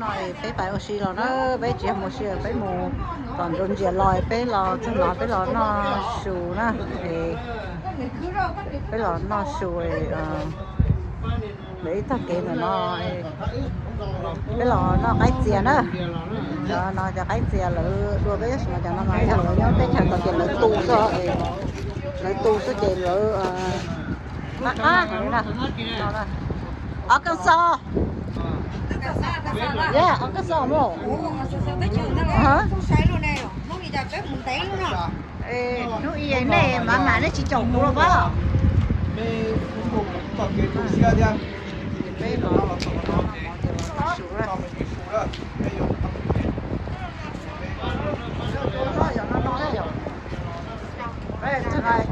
No peb pais ua si los na, peb tsis yog mus si, peb mus tom ntsuas ntsia los, peb los txog no peb los noj su na. Peb los noj su, lawv ib tog kev ntawm no, peb los noj qaib txias na. Cov no cov qaib txias lawv dua peb tab sis mas cov no mas yog lawv nyob teb chaws tau ces lawv tu xwb, lawv tu xwb ces lawv qab qab heev na. Arkansas. Yeah, Arkansas mog. Hnub i nej mam mam nej tsis caum kuv los pab.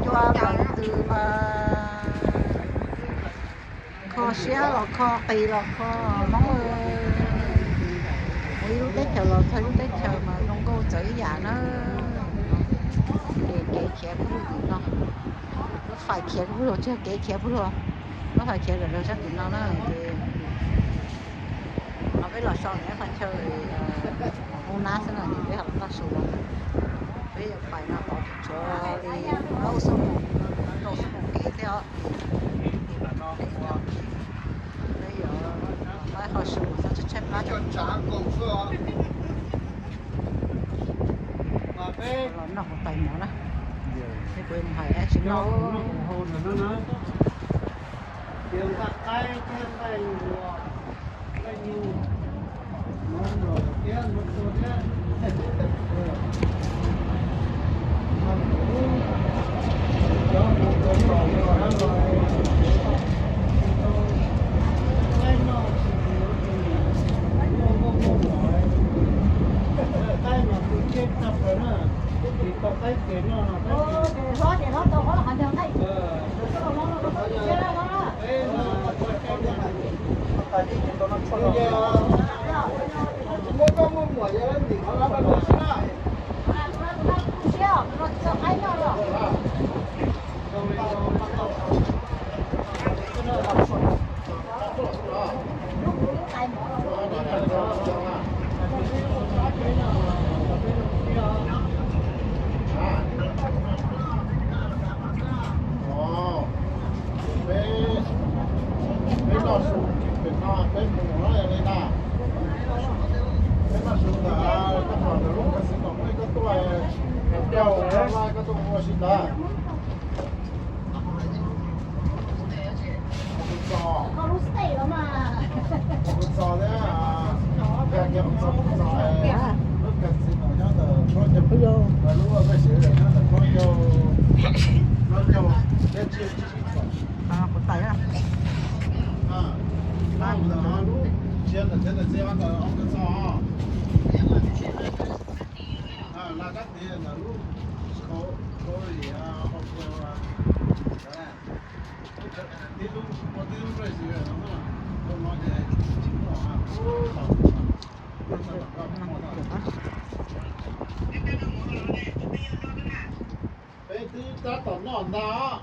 Cua ntws mas kho siab los kho, qis los kho, Hmoob mus ib lub teb chaws los txog ib lub teb chaws mas zoo nkauj txawv ib yam na. Ces kev khiav pub lug tim no, lub fais khiav pub lug, tsis yog kev khiav pub lug, lub fais khiav lawm rau sab tim no na. Ces no peb los so ntawm peb qhov chaw hauv nab xwb no ces peb ho los noj su los. Peb yuav pais no tod tshuav li plaub xuab moos, rau xuab moos pib thiab os. Peb yuav pab qhov su txhob tshaib tshaib plab. Los noj kuv tais mov na. Peb kuv mus hais dab tsi noj. Peb noj su, peb mus no li na. Peb noj su ntawm koj pom ntawm lub casino muaj ib koj tuaj, koj tuaj ua si ntawd. Kuv txog thiab, kuv txog, lub casino nyob ntawm plaub caug, lub vaj siv nyob ntawm plaub caug, plaub caug, kuv tais lub tsiab ntawm txiv ntawm txiv ntawm Arkansas. Laj kab tiv ntawm lub Corey hotel, tib lub, tib lub place no, no ces tsis muaj. Peb twb tab tom noj ntag.